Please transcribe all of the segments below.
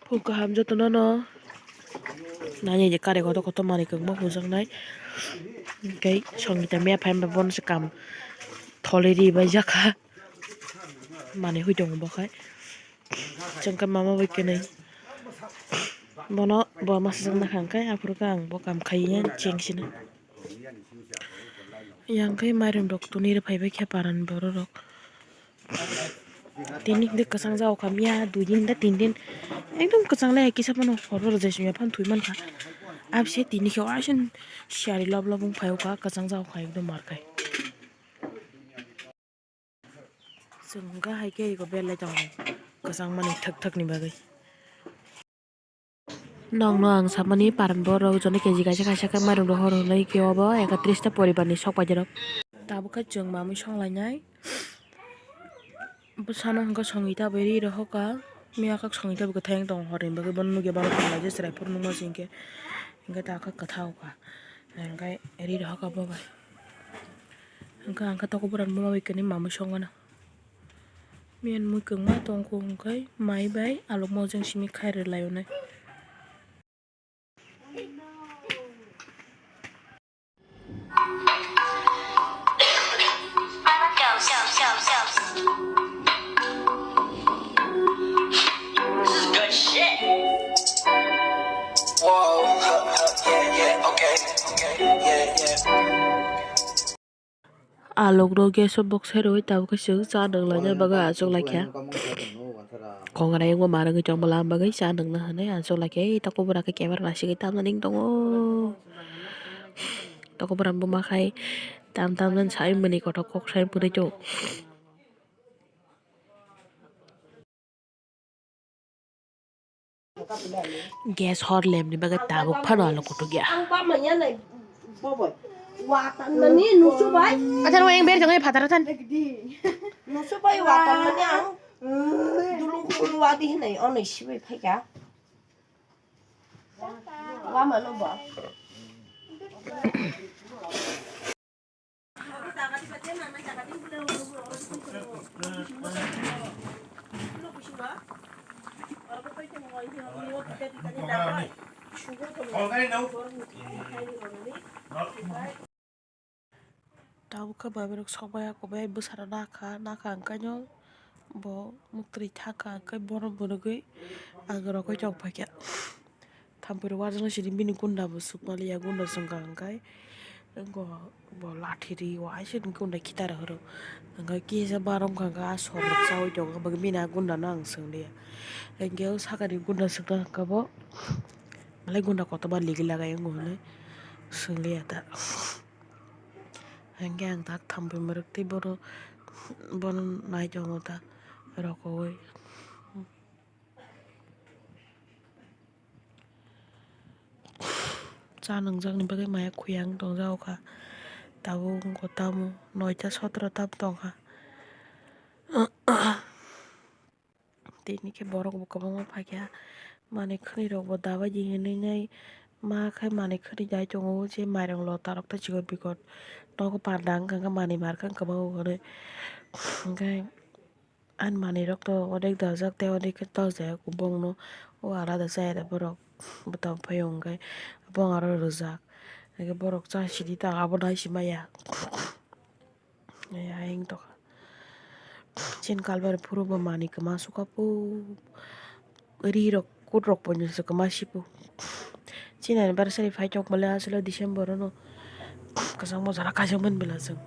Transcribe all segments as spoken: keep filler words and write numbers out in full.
Phung kaham jotono no. Nani je kare kotor kotor manwi kwbangma hujaknai. Hwnkhe songwita miya phaima bono se kam tholwi ri bai jakha. Manwi hui tongo bo khai. Chwng khe mama bai kwnwi. Bono bo masajak nakha hwnkhe aphuru khe ang bo kam khaiya cheng sino. Yang khe mairum rok tuni rw phaibai khe paran borok rok. Tini hwnkhe kwchang jagao kha miya dui din da tin din. Ekdom kwchang le kisa phano hor hor jai sumya phano thwi mankha. Abse tini khe waisa siyari lob lob wng phai o kha kwchang jagao kha ekdom mar khai. Chwng wngkha hai khe ego belai tongo kwchang mani thwk thwk ni bagwi. Nokno ang samani paran borok jono keji kaisa kaisa khe mairum rok hor hwnwi khe obo ekatris ta poribar ni sok paijak rok. Tabuk khe chwng mamwi songlainai bwsano hwnkhe songwita bai ri rohor kha miya khe songwita bo kwthai wng tongo hor ni bagwi bono nukya bono tonglaijak chwrai phuru nukma se hinkhe hinkhe ta khe kwthao kha hinkhe ri rohor kha bo bai hinkhe ang khe toko bwrang buma bai kwnwi mamwi songmano. Miyan mui kwngma tongkho hwnkhe mai bai alokma ojang simi khairwi laio nai. This is good shit. Whoa, huh, huh, yeah, yeah, okay, okay, yeah, yeah. Alokno gas o boksai rwui tabuk khe chwng cha nang laina bagwi achuk lai kha. Khongrai wngma ma rwgwi tongma lama bagwi cha nangna hwnwi achuk lai kha. Ei takhuk bwrang khe camera naisingwi tamna ning tongo. Takhuk bwrang buma khai tam tam nani sai mwnwi kothok kok sai mwnwi tongo. Gas hor lemni bagwi tabuk phano alo kutuk ya. Ang ba manya nai bobo. Wa tan mani nusu bai. Athar weng ber jong phatara than. Nusu bai wa tan mani ang. Dulung khulu wa di hinai onoi sibai phaika. Wa mano ba. Tabuk khe babi rok sok bai ya, kok bai bwsarok nakha, nakha hwnkhe no bo muktwi thangkha, hwnkhe bono bwrwgwi ang rogwi tongphaikha. Thampui rok wajaknai sidi bini gunda bo sukmaliya, gunda swngkha hwnkhe bo, bo lathi ri waisa ni gunda khitar horo. Hwnkhe kisa barom kha hwnkhe a sor rok chaui tongo, hwnkhe bini a gunda no ang swngliya. Hwnkhe o sakani gunda swngkha hwnkhe bo belai gunda kotorma ligi lagai wngo hinwi swngliya ta. Hwnkhe ang tak thampui mwrwk tei bono, bono nai tongo ta rokoui. Cha nwngjak ni bagwi maya khuyang tongjak kha. Tabuk wngkha tamo noita sotro tam tongkha. Tini khe borok bo kwbangma phaikha manwi khwnwi rok bo dabai di hinwi nai ma khai manwi khwnwi dai tongo je mairang lota rok tei chikon bikon nogo panda wngkha khe manwi mar kha kwbangma hwnwi hwnkhe ani manwi rok to odek dajak tei odek khe tojak bongno o alada chaya da borok bwtang phai o hwnkhe bong aro rwjak hwnkhe borok cha sidi ta abono hai se maya. Ayang tokha. Chin kalbar phuru bo manwi kwma sukha pu. Ri rok kut rok pono se kwma si pu. Chin anniversary phai tong male aswk December no. Kwchangma jora kaijakmani bwla chwng.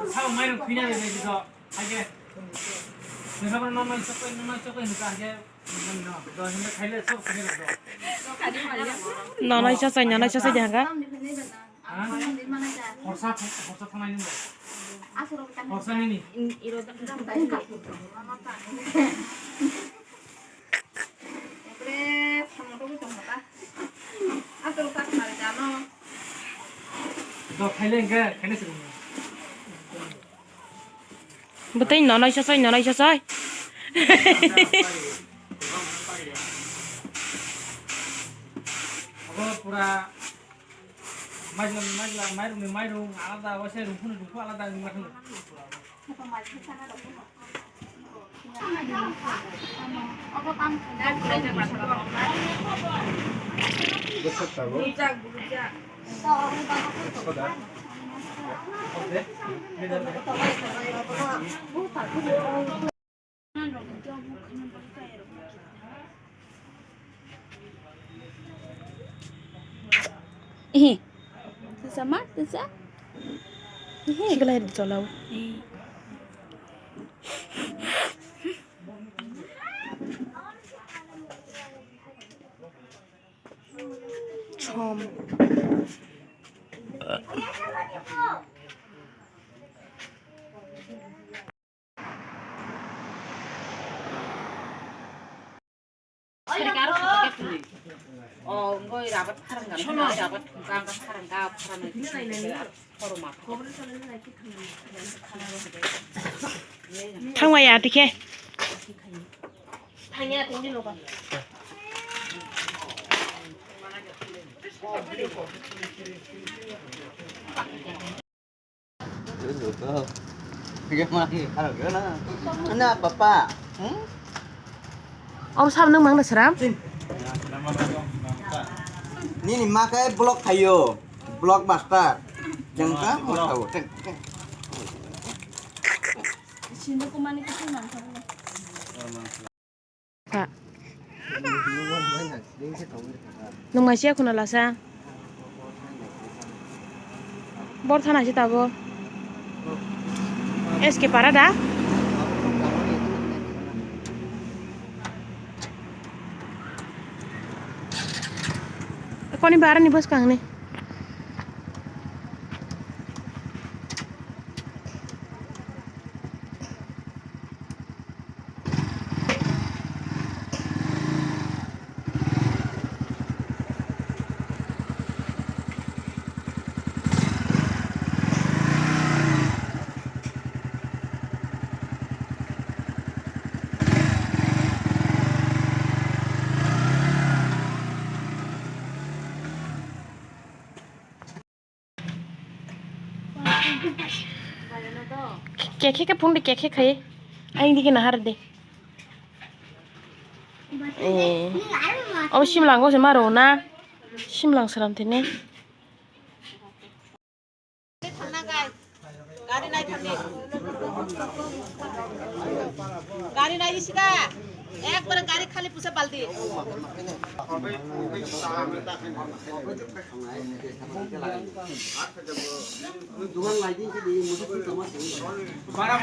Sao mai rok khina de de do. Age. Nesa bro no mai sokoi no mai sokoi no age. No, no, do hinde khaile sok khina do. Nonai sasai, nonai sasai de hanga. Ha? Horsa, horsa thanai nung. Horsa nini. Do khaile hingke, khaile sirung. Bwtwi nonai sasai, nonai sasai. Abo pura mairung, mairung, mairung alada, waisa rungphunu rungphu alada wngma thangwi. Ihi. Tisa ma, tisa. Ihi. Siklai ri cholao. Ihi. Chom. O, wngoi rabat pharang gana, rabat thungka, ang pharang ga, pharang ga, pharang ga. Thangmaya tikhe. Ana papa. Hmm? Om sam nang mang da sram? Nini ma khe block khayo. Blockbuster. Jeng ka mo thawo. Teng, teng. Sini ko mani ko mang thawo. Kha. Nwng mai siya khuna lasa. Bor thana si tabo. S K para da? Koni bara ni bwskang ni. Kekhe khe phone de kekhe khai. Aing digi nahar de. Eh. O simlang go se maro na. Simlang seram tene. Gari nai isi da. Ekbare gari khali pusa baldi. Bara,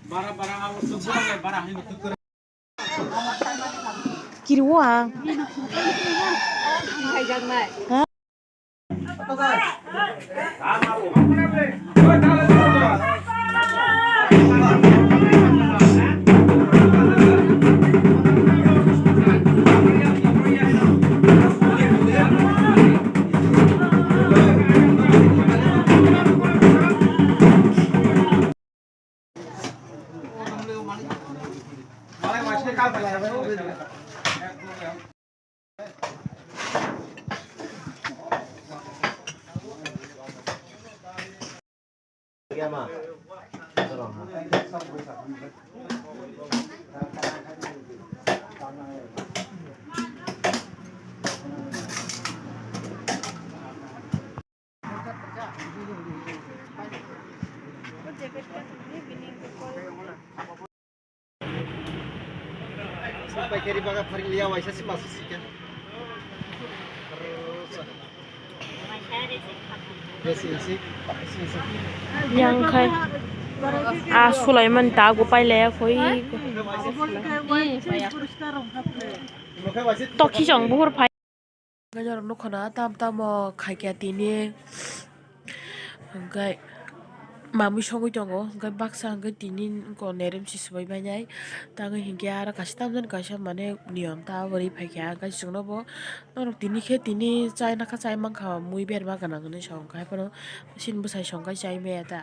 bara, bara, bara, Kiriwo ang. Paikari baga pharing liya waisa si masu sikhe. Yang khai a sulaiman ta go pailaya khoi. Tokhi jong buhur phai. Norok nukho na tam tamo khaikya tini. Hwnkhe mamui songwi tongo, hwnkhe baksa hwnkhe tini wngkha neremsi swbai bainai. Tangwi hinkhe aro kaisa tamjani kaisa mane niyom ta abo rwi phaikha, hwnkhe chwngno bo norok tini khe tini chai nangkha, chai mankha, mui berma gwnang hinwi sa hwnkhe, haiphano chini bwsai songkha chai maya ta.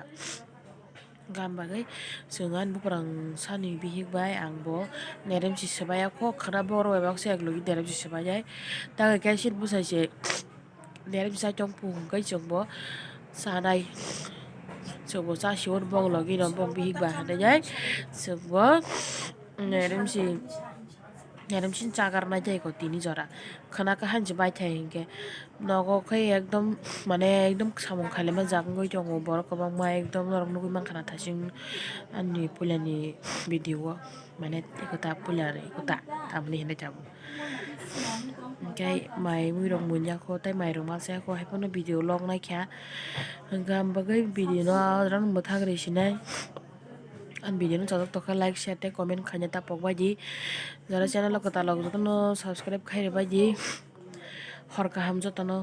Gam bagwi chwng ani buprang sani bihik bai ang bo neremsi swbaiya kho, khwna borok bai baksa eklogi neremsi swbainai. Tangwi khe chini bwsai se neremsi chai tong phung hwnkhe chwng bo chanai. Chwng bo chasi hwn bong logi no bong bihik bai hinwi chwng bo neremsi. Neremsini chagar nai tei ko tini jora khwna khe hanchi bai thai hinkhe nogo khe ekdom mane ekdom samung khailaima jak wngwi tongo borok kwbangma ekdom norok nugwi mankha na thasing ani puilani video o mane ekota puilani ekota tamni hinwi tamo hinkhe mai mui rok munya kho tei mai rok ma chaya kho haiphano video log naikha hinkhe ang bagwi video no oro mwthang ri sinai. Ang video no chajak tokha like share tei comment khaina ta pok bai di. Jara channel o kwtal rok jotono subscribe khai rwbai di. Hor kaham jotono.